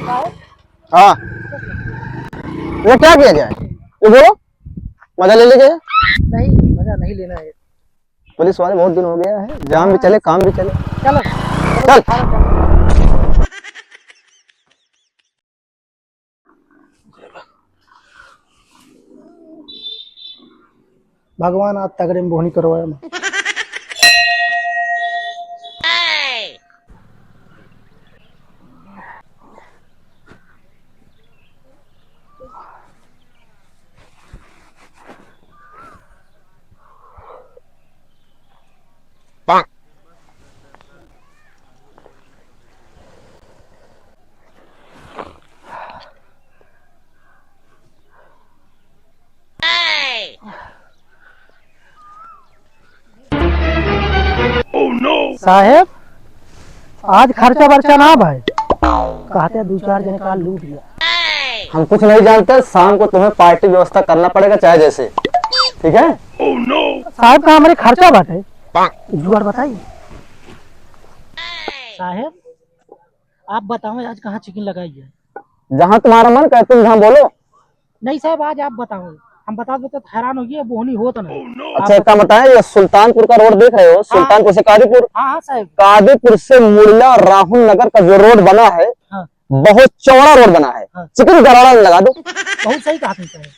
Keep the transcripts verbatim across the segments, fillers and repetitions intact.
हाँ, ये क्या किया जाए, ये बोलो, मजा ले लीजिए। नहीं, मजा नहीं लेना है। पुलिस वाले, बहुत दिन हो गया है, जाम भी चले, काम भी चले। चलो। चल। भगवान आज तगड़े में बोहनी करवाया मैं। साहेब, आज खर्चा बर्चा ना भाई, कहते दो चार जने का लूट गया। हम कुछ नहीं जानते, शाम को तुम्हें पार्टी व्यवस्था करना पड़ेगा चाहे जैसे, ठीक है? साहब का हमारे खर्चा बाटे, जुगाड़ बताइए। साहेब, आप बताओ आज कहाँ चिकन लगाई है? जहाँ तुम्हारा मन करे तुम जहाँ बोलो। नहीं साहेब, आज आप बताओ, हम बता देते तो हैरान होइए, बोहनी होत ना। अच्छा, एक काम बताएं, ये सुल्तानपुर का रोड देख रहे हो, हाँ। सुल्तानपुर से कादीपुर, हाँ, हाँ साहेब। कादीपुर से मुड़िया और राहुल नगर का जो रोड बना है, हाँ। बहुत चौड़ा रोड बना है, हाँ। चिकन गराड़ा में लगा दो। बहुत सही कहा तुम साहेब।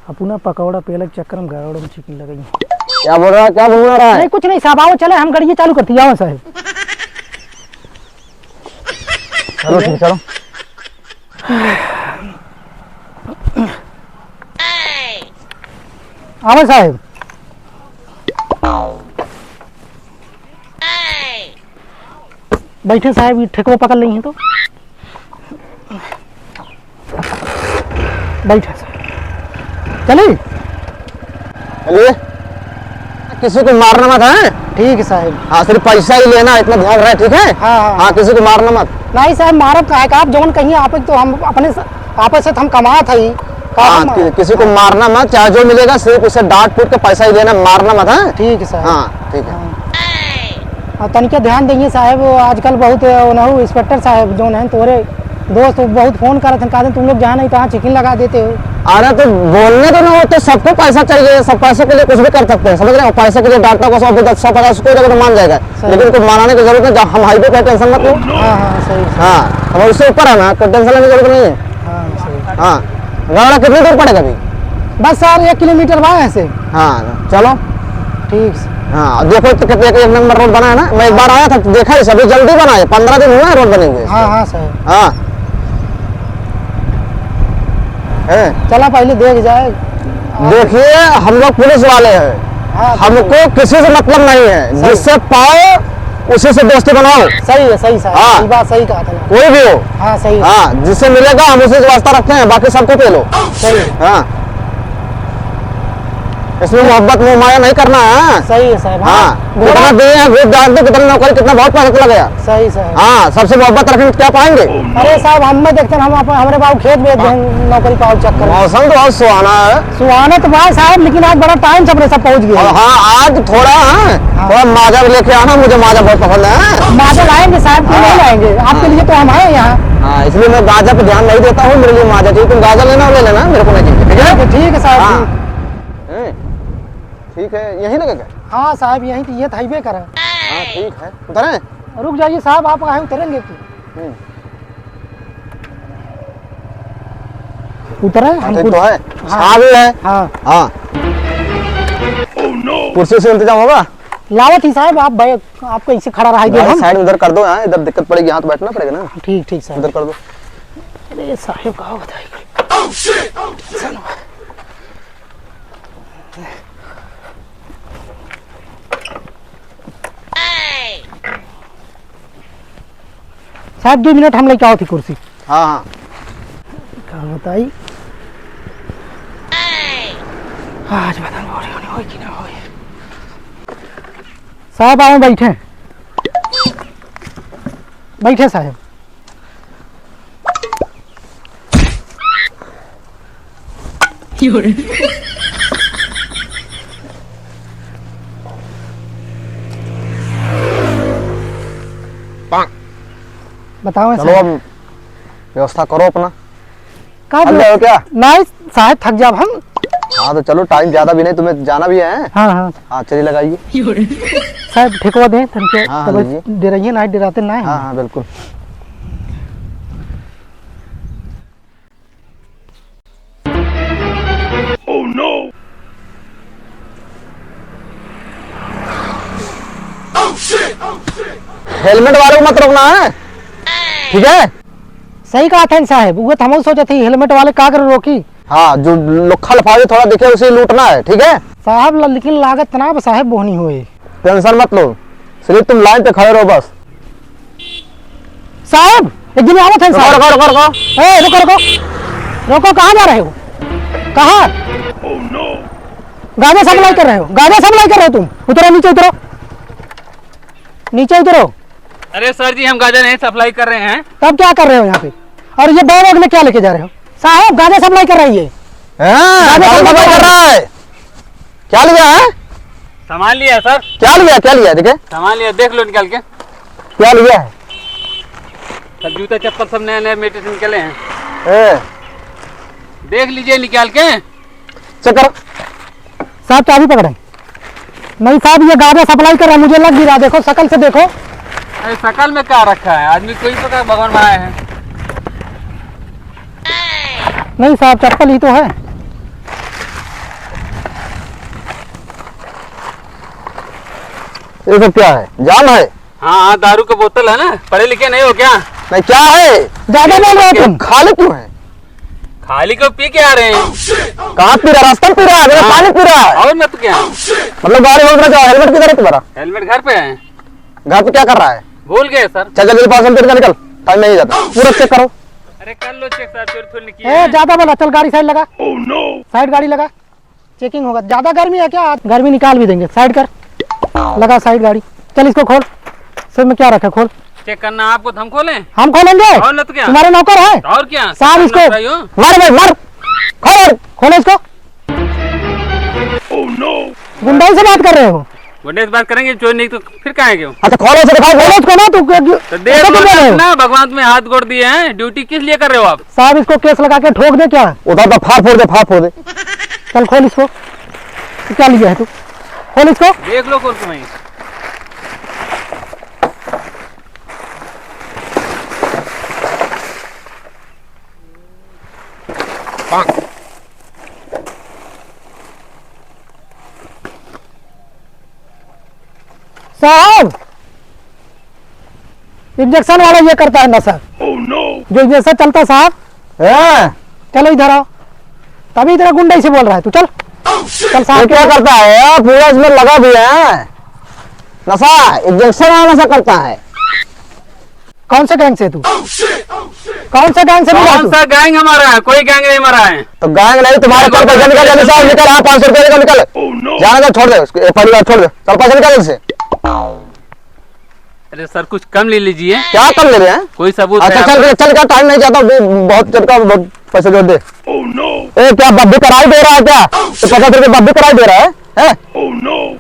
अपना पकौड़ा पेलक चक्कर में गराड़ा में चिकन लगाई। क्या बोल रहा है, क्या बोल रहा है? नहीं, कुछ नहीं साहब, आओ चले, हम गड़िया चालू करती, आओ साहेब। चलो ठीक, चलो। आवे साहेब। बैठे साहेब, ये ठेकवा पकड़ लेंगे तो। बैठे साहेब। चली? चलिए। किसी को मारना मत है। ठीक है साहब। हाँ, सिर्फ पैसा ही लेना है, इतना ध्यान रहे, ठीक है? हाँ, हाँ। हाँ, किसी को मारना मत। नहीं साहब, मारब काहे का? आप जौन कहीं आप तो हम अपने स-, आपस से तो हम कमात हई। का हाँ, हम कि-, किसी को मारना मत, चाहे जो मिलेगा सिर्फ उसे डांट फूट के पैसा ही लेना, मारना मत, हाँ? ठीक है साहब। हाँ, ठीक है। हाँ। और तनिका ध्यान देइए साहब, वो आजकल बहुत, वो नहु इंस्पेक्टर साहब जौन हैं तोरे दोस्त बहुत फोन करत हैं, कहते हैं, "तुम लोग जहाँ नहीं तहाँ चिकन लगा देते हो।" अरे तो बोलने दो ना, वो तो सबको पैसा चाहिए, सब पैसों के लिए कुछ भी कर सकते हैं, समझ रहे हो? पैसे के लिए डांटना को सब दस, सौ पचास को देगा तो मान जाएगा, सही। लेकिन कोई मनाने की जरूरत नहीं, जब हम हाईवे पे टेंशन मत लो। हाँ, हाँ, सही, सही। हाँ, हम उससे ऊपर है ना, कोई टेंशन लेने की जरूरत नहीं है। हाँ, सही। हाँ, गराड़ा कितनी दूर पड़ेगा अभी? बस सर, एक किलोमीटर बा यहाँ से। हाँ, चलो। ठीक से। हाँ, देखो तो कितने, एक नंबर रोड बना है ना, मैं एक बार आया था तो देखा ही, अभी जल्दी बना है, पन्द्रह दिन हुआ है रोड बने हुए। हाँ, हाँ, सर। हाँ। हैं? चला पहले देख जाए। देखिए, हम लोग पुलिस वाले हैं, हाँ, हमको किसी से मतलब नहीं है, सही। जिससे पाओ उसी से दोस्ती बनाओ। सही है, सही साहब, हाँ। ये बात सही कहा था ना। कोई भी हो। हाँ, सही है। हाँ, जिससे मिलेगा हम उसी से वास्ता रखते हैं, बाकी सबको पेलो। सही है। हाँ। इसमें मोहब्बत मोह माया नहीं करना है। सही है साहब, हाँ। हाँ, घोड़ा कितना दिए हैं, घूस डाल दो, कितना नौकरी, कितना बहुत पैसा चला गया। सही साहब। हाँ, सबसे मोहब्बत रखेंगे तो क्या पाएंगे? अरे साहब, हम में देखते हैं, हम अपन, हमरे बाबू खेत बेच दें, नौकरी पाओ चक्कर में। मौसम तो बहुत सुहाना है। सुहाना तो बा साहब, लेकिन आज बड़ा टाइम से अपने सब पहुँच गए। हाँ, आज थोड़ा, हाँ, हाँ। थोड़ा माजा भी लेके आना, मुझे माजा बहुत पसंद है। माजा लाएंगे साहब, क्यों नहीं लाएंगे? आपके लिए तो हम आए यहाँ। हाँ, इसलिए मैं गांजा पे ध्यान नहीं देता हूँ, मेरे लिए माजा चाहिए। तुम गांजा लेना हो ले लेना, मेरे को नहीं चाहिए, ठीक है? ठीक है, ठीक है साहब, हाँ। ठीक। हैं? ठीक है, यहीं लगे क्या? हाँ साहब, यहीं तो, ये तो हाईवे करा। हाँ, ठीक है। उतरे? रुक जाइए साहब, आप आए उतरेंगे कि? हम्म। उतरे? हाँ, हम ठीक कुछ तो है। हाँ। छाव भी है। हाँ। हाँ। कुर्सी से इंतजाम होगा? लावत ही साहब, आप भाई, आपको ऐसे खड़ा रहा दे गाड़ी हम। साइड में उधर कर दो, यहाँ इधर दिक्कत पड़ेगी, यहाँ तो बैठना पड़ेगा ना। ठीक, ठीक साहब। उधर कर दो। अरे साहब, का बताई? साहब, दो मिनट हम लेके आओ थी कुर्सी। हाँ, हाँ। का बताई? आज बता, होई, होई, होई कि ना होई? साहब, आओ, बैठे। बैठे, साहब। बताओ चलो साहब। अब व्यवस्था करो अपना। का थक बे-, जाओ क्या? नहीं साहब, थक जाब हम। हाँ, तो चलो, टाइम ज्यादा भी नहीं, तुम्हें जाना भी है। हाँ, हाँ। हाँ, चलिए, लगाइए। साहब, ठेकवा दें, तनके हाँ, हाँ, तब लीजिए। डराइए ना, डराते ना हैं। हाँ, हाँ, बिल्कुल। हेलमेट वाले को मत रोकना है, ठीक है? सही कहा था साहब, वो तो हम सोचत ही हेलमेट वाले का कर रोकी। हाँ, जो लोखा लफावे थोड़ा दिखे उसे लूटना है, ठीक है? साहब, ल-, लेकिन लागत ना बा साहब बोहनी होए। टेंशन मत लो, सिर्फ तुम लाइन पे खड़े रहो बस। साहब, एक दिन आवत है रुको, साहब। रुको, रुको, रुको। ए, रुको, रुको। रुको, कहाँ जा रहे हो? कहाँ? गांजा सप्लाई कर रहे हो? गांजा सप्लाई कर रहे हो तुम? उतरो, नीचे उतरो। नीचे उतरो। अरे सर जी, हम गांजा नहीं सप्लाई कर रहे हैं। तब क्या कर रहे हो यहाँ पे? और ये बैग वैग में क्या लेके जा रहे हो? साहब, गांजा सप्लाई कर रहा है ये। हाँ, गांजा गांजा सप्लाई सप्लाई कर कर रहा रहा है। क्या लिया है? सामान लिया है सर। क्या लिया, क्या लिया, देखे? सामान लिया, देख लो निकाल के। क्या लिया है? सब जूता चप्पल सब नए नए मेटे से निकले हैं। ए। देख लीजिए निकाल के। चेक करो। साहब, चाबी पकड़े। नहीं साहब, ये गांजा सप्लाई कर रहा है, मुझे लग भी रहा, देखो, शकल से देखो। अरे, शकल में क्या रखा है? आदमी कोई प्रकार भगवान बनाए हैं। नहीं साहब, चप्पल ही तो है। ये सब क्या है? जाम है? हाँ, हाँ, दारू का बोतल है ना, पढ़े लिखे नहीं हो क्या? नहीं, क्या है? ज्यादा बोल रहे हो तुम। खाली क्यों है? खाली को पी के आ रहे हैं। कहाँ पी रहा? रास्ता में पी रहा है, मेरा हाँ। पानी पी रहा है। और मैं तो क्या? मतलब गाड़ी घूम रहा है, हेलमेट किधर है तुम्हारा? हेलमेट घर पे है। घर पे क्या कर रहा है? भूल गए सर। चल, चल, जल्दी पाँच सौ रुपये का निकल, टाइम नहीं जाता, पूरा चेक करो। अरे कर लो चेक सर, चोरी थोड़ी निकली ए, है। ज्यादा बोला, चल गाड़ी साइड लगा। साइड गाड़ी लगा। चेकिंग होगा। ज्यादा गर्मी है क्या? गर्मी निकाल भी देंगे। साइड कर, लगा साइड गाड़ी। चल इसको खोल, सर में क्या रखा, खोल। चेक करना आपको तो हम खोलें? हम खोलेंगे। और नहीं तो क्या? तुम्हारे नौकर हैं। और क्या? साहब, इसको मार भाई, मार। खोल, खोलो इसको। गुंडाई से बात कर रहे हो? गुंडे से बात करेंगे, चोर नहीं तो फिर कहाँ है क्यों? हाँ, तो खोलो, उसे दिखाओ, खोलो उसको ना, तू क्या, तो देख ऐसा लो क्यों कर रहे हो? ना, भगवान तुम्हें हाथ गोड़ दिए हैं, ड्यूटी किस लिए कर रहे हो आप? साहब, इसको केस लगा के ठोक दे क्या? उधर तो फाड़ फोड़ दे, फाड़ फोड़ दे। चल, खोल इसको। क्या लिया है तू? खोल इसको। देख लो, खोल के भाई। साहब, इंजेक्शन वाला ये करता है नशा। जो इंजेक्शन चलता है साहब। हाँ। चलो इधर आओ। तभी इतना गुंडे से बोल रहा है तू, चल। चल साहब, ये क्या करता है यार? पूरा इसमें लगा भी है नशा, इंजेक्शन वाला नशा करता है। कौन से गैंग से तू? कौन से गैंग से मिला कौन तू? सा गैंग हमारा है? कोई गैंग नहीं हमारा है। तो गैंग नहीं तुम्हारा, चल पैसा निकाल, जल्दी से निकल, हाँ, पाँच सौ रुपया निकाल, निकल। जाने दो, छोड़ दे उसको, ये पहली बार छोड़ दे, चल पैसा निकाल जल्दी से। अरे सर, कुछ कम ले लीजिए। क्या कम ले रहे हैं? कोई सबूत अच्छा, है चल, आपका? चल, चल, क्या टाइम नहीं जाता, वो बहुत चल का, बहुत पैसे दे दे। ए, क्या बब्बी कराई दे रहा है क्या? तो पचास रुपये बब्बी कराई दे रहा है, हैं?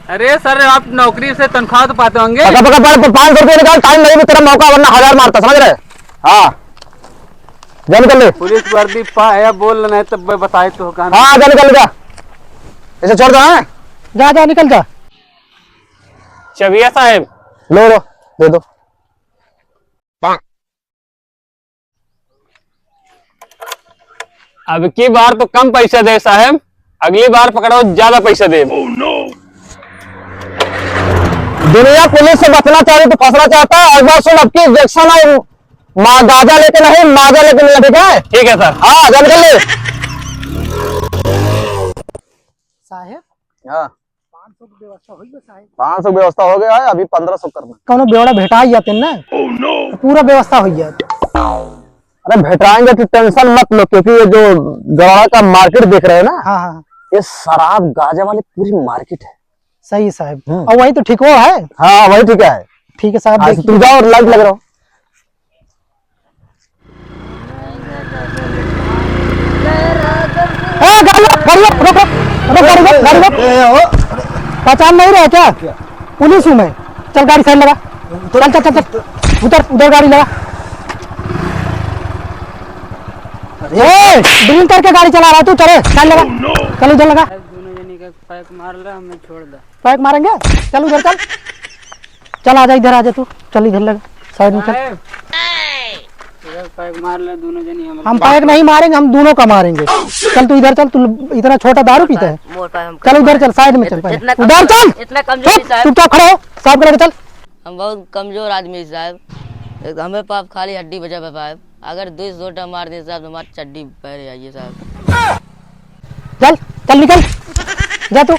अरे सर, आप नौकरी से तनख्वाह तो पाते होंगे? पका, पका, पका, पाँच सौ रुपये निकाल, टाइम नहीं, तेरा मौका, वरना हजार मारता, समझ रहे? हाँ, जल्दी कर ले। पुलिस वर्दी पा है, बोल नहीं तब मैं बताए तो कहाँ। हाँ, जल्दी कर ले, जा। इसे छोड़ दो, हाँ? जा, जा, निकल जा। चबिया साहब। लो, लो, दे दो। अब की बार तो कम पैसा दे साहब, अगली बार पकड़ो ज्यादा पैसा दे। दुनिया पुलिस से बचना चाहती तो फंसना चाहता है। एक बार सुन, अब की इंजेक्शन और मा-, गांजा लेके नहीं, माजा लेके मिला, ठीक है? ठीक है सर। हाँ, जल्दी कर ले। साहेब? हाँ। पाँच सौ की व्यवस्था हो गई साहेब। पाँच सौ की व्यवस्था हो गया है, अभी पन्द्रह सौ करना। कौनो बेवड़ा भेटा ही जाते ना। तो पूरा व्यवस्था हो जाए। अरे भेटाएंगे, तो टेंशन मत लो, क्योंकि ये जो गड़ौड़ा का मार्केट देख रहे हैं ना, हाँ, हाँ। ये शराब गांजा वाली पूरी मार्केट है। सही है साहेब। हम्म। और वही तो ठीक वो है। हाँ, वही ठीक है। ठीक है साहब, हाँ, देखिए। तुम जाओ, लाइट लग रहा हो। ए, गाड़ी, गाड़ी रोक, रोक, रोक, रोक, गाड़ी रोक, गाड़ी रोक। पहचान नहीं रहा क्या? पुलिस हूँ मैं। चल, गाड़ी साइड लगा। चल, चल, चल, चल। उतर, उधर गाड़ी लगा। ए, ड्रिंक करके गाड़ी चला रहा है तू, चले, साइड लगा। चल उधर लगा। साहब, दोनों जने का पैक मार ला, हमें छोड़ दो। पैक मारेंगे? चल उधर चल। चल आजा, इधर आजा तू, चल इधर लगा, साइड में चल। साहब, इधर पैक मार ला दोनों जने, हम हम पैक नहीं मारेंगे, हम दोनों का मारेंगे। चल तू इधर चल, तू इतना छोटा दारू पीता है। मोर पैक हम चल उधर चल, साइड में चल पहले। इतना उधर कमजोर, चल। इतना कमजोर चुप, नहीं साहब। चुपचाप खड़ा हो, साहब के लगे चल। हम बहुत कमजोर आदमी साहब, एक हमें पाप खाली हड्डी बचा है साहब। अगर दो सौ सोटा मार दे साहब, तो हमारी चड्डी पहरे आइए साहब। चल, चल निकल, जा तू।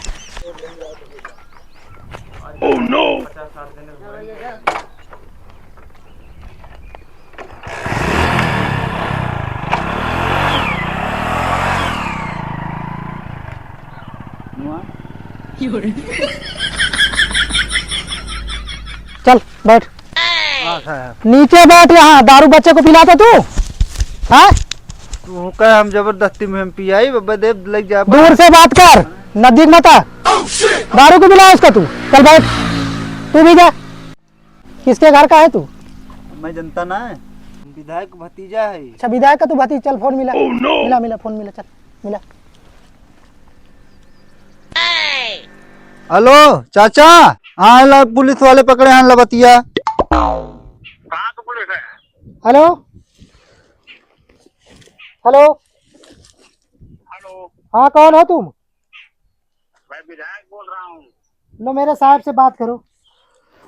चल बैठ। हाँ, साहब। नीचे बैठ यहाँ, दारू बच्चे को पिलाता तू? हाँ? तू कह हम जबरदस्ती में हम पियाई, बब्बे देव लग जा। दूर से बात कर, नजदीक मत आ। दारू को पिला उसका तू। चल बैठ, तू भी जा। किसके घर का है तू? मैं जनता ना है, विधायक भतीजा है। अच्छा, विधायक का तू भतीजा, चल फोन मिला। Oh no! मिला, मिला, फोन मिला, चल मिला। हेलो चाचा, हाँ ला पुलिस वाले पकड़े हैं, ला बतिया। कहाँ से पुलिस है? हेलो, हेलो। हेलो। हाँ, कौन हो तुम? मैं विधायक बोल रहा हूँ। लो, मेरे साहब से बात करो।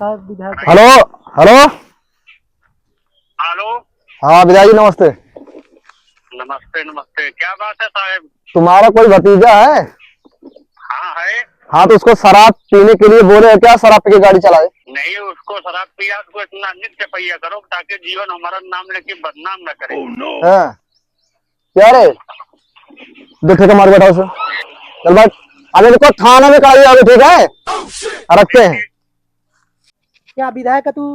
साहब विधायक। हेलो, हेलो। हेलो। हाँ विधायक जी, नमस्ते। नमस्ते, नमस्ते। क्या बात है साहब? तुम्हारा कोई भतीजा है? हाँ है। हाँ, तो उसको शराब पीने के लिए बोले हो क्या, शराब पी के गाड़ी चलाए? नहीं, उसको शराब पिया, उसको इतना नित्य पहिया करो ताकि जीवन हमारा नाम लेके बदनाम न करे। हाँ। क्या रे? दो ठेका मार बैठा उसे। चल बैठ। अबे रुको, थाना में कराइए अभी, ठीक है? हाँ, रखते हैं। क्या विधायक का तू,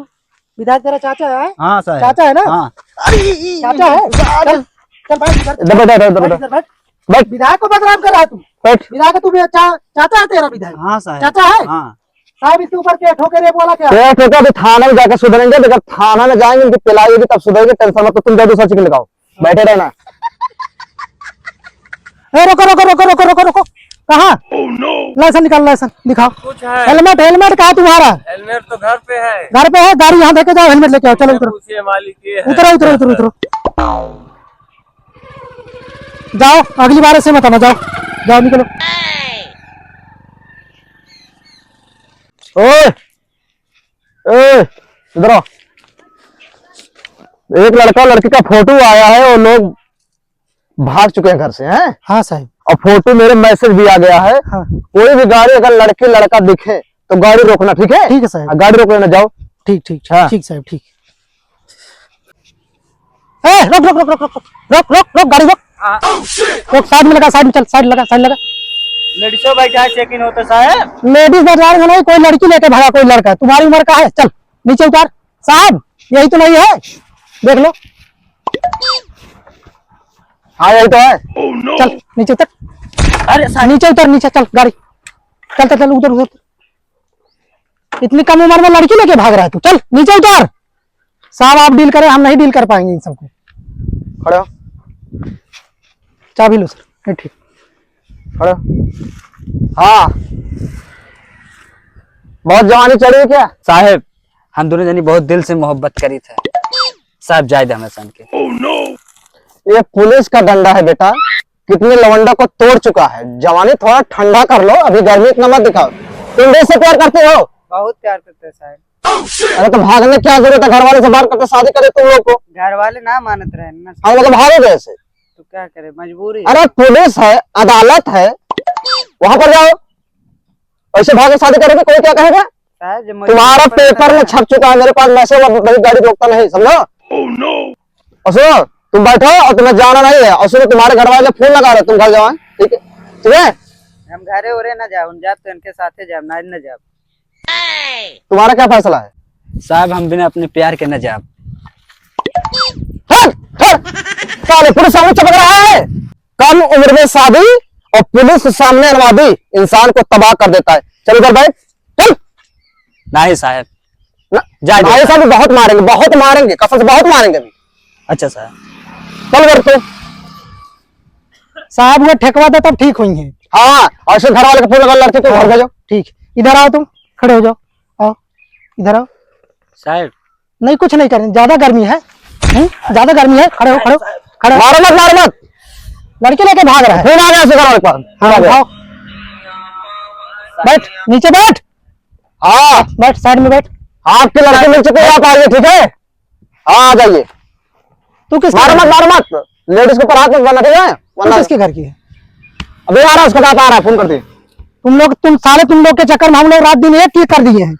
विधायक तेरा चाचा है? हाँ, साहब। चाचा है ना? हाँ। चाचा है? चल, चल बैठ इधर। इधर बैठ, इधर बैठ। बैठ इधर बैठ। बैठ। विधायक को बदनाम कर रहा है तू। बैठ। विधायक का तू भी चा-, चाचा है तेरा विधायक? हाँ, साहब। चाचा है? हाँ। साहब, इसके ऊपर केस ठोके, रेप वाला केस। केस ठोके, अभी थाना में जाकर सुधरेंगे, अगर थाना में जाएंगे, इनकी पिलाई होगी तब सुधरेंगे, टेंशन मत लो, तुम जाओ दूसरा चिकन लगाओ। बैठे रहना। ए, रुको, रुको, रुको। कहाँ? Oh no! लाइसेंस निकाल, लाइसेंस दिखाओ। कुछ है? हेलमेट, हेलमेट कहाँ तुम्हारा? हेलमेट तो घर पे है। घर पे है, गाड़ी यहाँ देके जाओ, हेलमेट लेके आओ, चलो उतरो। पूछिए मालिक, ये है। उतरो, उतरो, उतरो, उतरो। जाओ, अगली बार ऐसे मत आना, जाओ, जाओ, निकलो। ओए, ए, इधर आओ। एक लड़का लड़की का फोटो आया है, वो लोग भाग चुके हैं घर से, हैं? हाँ साहब। और फोटो मेरे मैसेज भी आ गया है। हाँ। कोई भी गाड़ी अगर लड़की लड़का दिखे तो गाड़ी रोकना, ठीक है? ठीक है साहब। हाँ, गाड़ी रोक लेना, जाओ। ठीक, ठीक, हाँ। ठीक साहब, ठीक। ए, रोक, रोक, रोक, गाड़ी रोक। आ। रोक, साइड में लगा, साइड में चल, साइड लगा, साइड लगा। लेडीजो बैठा है, चेकिंग होता साहब। लेडीज बैठा है, नहीं, कोई लड़की लेके भागा, कोई लड़का। तुम्हारी उम्र का है? चल, नीचे उतार। साहब, यही तो नहीं है, देख लो। हाँ, यही तो है। चल, नीचे उतर। अरे साहब। नीचे उतर, नीचे चल, गाड़ी। चल, चल, चल, उधर, उधर। इतनी कम उम्र में लड़की लेके भाग रहा है तू, चल नीचे उतर। साहब आप डील करें, हम नहीं डील कर पाएंगे इन सबको। खड़े हो। चाबी लो सर, ये ठीक। खड़े हो। हाँ, बहुत जवानी चढ़ी है क्या? साहेब, हम दोनों जनी बहुत दिल से मोहब्बत करी थे। साहब जाए दे हमें सन के। ये पुलिस का डंडा है बेटा, कितने लवंडा को तोड़ चुका है। जवानी थोड़ा ठंडा कर लो, अभी गर्मी इतना मत दिखाओ। तुम भी इससे प्यार करते हो? बहुत प्यार करते हैं साहब। अरे तो भागने क्या जरूरत है, घर वाले से बात करके शादी करे तुम लोग को। घर वाले ना मानत रहे ना। हाँ, मतलब भागो कैसे? तो क्या करे, मजबूरी है। अरे पुलिस है, अदालत है, वहां पर जाओ, ऐसे भाग के शादी करोगे, कोई क्या कहेगा? साहब, जब मजबूरी तुम्हारा पड़ता पेपर में है। छप चुका है, मेरे पास मैसेज, अब कभी गाड़ी रोकता नहीं, समझो? और सुनो, तुम बैठो और तुम्हें जाना नहीं है। और सुनो, तुम्हारे घर वाले फोन लगा रहे, तुम घर जाओ, ठीक है? ठीक है? हम घरे उरे ना जाओ, हम जाब तो इनके साथे जाब, ना, ना जाब। तुम्हारा क्या फैसला है? साहब, हम बिना अपने प्यार के न जाब। हट! हट! साले, पुलिस सामने चपक रहा है। कम उम्र में शादी और पुलिस के सामने अनवादी इंसान को तबाह कर देता है। चल उधर बैठ, चल। नहीं साहब। ना, जा, भाई जा। साहब, बहुत मारेंगे, बहुत मारेंगे, कसम से बहुत मारेंगे अभी। अच्छा साहब। चल घर पे। साहब वो ठेकवा दे तब ठीक होइहैं। हाँ, और इसके घर वाले का फोन लगा, लड़के को घर हाँ, भेजो। ठीक, इधर आओ तुम, खड़े हो जाओ, आओ, इधर आओ। साहब। नहीं, कुछ नहीं करें, ज्यादा गर्मी है। हम्म? ज्यादा गर्मी है, खड़े हो, खड़े हो, खड़े हो। मारो मत, मारो मत। लड़के लेके भाग रहा है। फोन आ गया इसके घर वाले का। हाँ, हाँ, उठाओ। बैठ, नीचे बैठ। हाँ। बैठ, साइड में बैठ। आपके लड़के मिल चुके हैं, आप आइए, ठीक है? हाँ, आ जाइए। तू किस मारो मत, मारो मत। लेडीज के ऊपर हाथ मत उठाना, ठीक है? तू वरना किसके घर की है? अबे आ रहा, उसका बाप आ रहा है, फोन कर दे। तुम लोग, तुम साले, तुम लोग के चक्कर में हम लोग रात दिन एक ही कर दिए हैं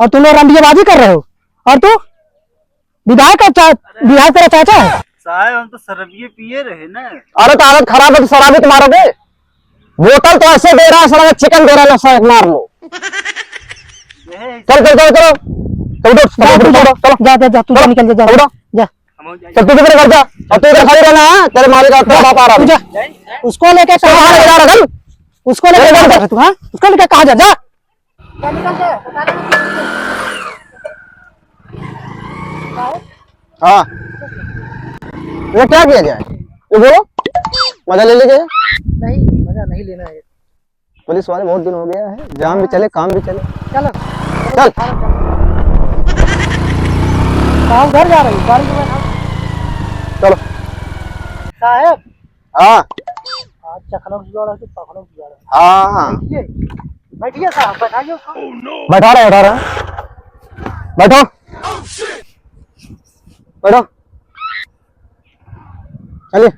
और तुम लोग रंडियाबाजी कर रहे हो। और तू विधायक का चा-, विधायक तेरा चाचा है? साहब, हम तो शराबिये पिए रहे ना। अरे तो हालत खराब है तो शराबी तो मारोगे? बोतल तो ऐसे दे रहा है, साला चिकन दे रहा है, साला मार लो। यही चल, चल, चल, चलो। चल, उठो, जा, उठो, तू जा, उठो, चलो। जा, जा, जा, तू जा, चलो। निकल जा, जा, उठो। जा। चल, तू किधर घर जा? और तू इधर खड़ी रहना, हाँ? तेरे मालिक का तेरा बाप आ रहा तू है। जा। उसको लेके उसको कहाँ कहाँ जा रहा है? उसको लेके कहाँ जा रहा है तू, हाँ? उसको लेके कहाँ जा, जा। हाँ। ये क्या किया जाए? ये बोलो, मजा ले लीजिए। नहीं, मजा नहीं लेना है। पुलिस वाले बहुत दिन हो गया है, जाम भी चले, काम भी चले। चलो। चल। कहाँ उधर जा रही? गाड़ी में बैठा। चलो। साहब। हाँ। आज चखना की जोड़ है कि पखना की जोड़ है? हाँ, हाँ। बैठिए, बैठिए साहब, बैठाइए उसको। बैठा रहे, बैठा रहे। बैठो। बैठो। चलिए।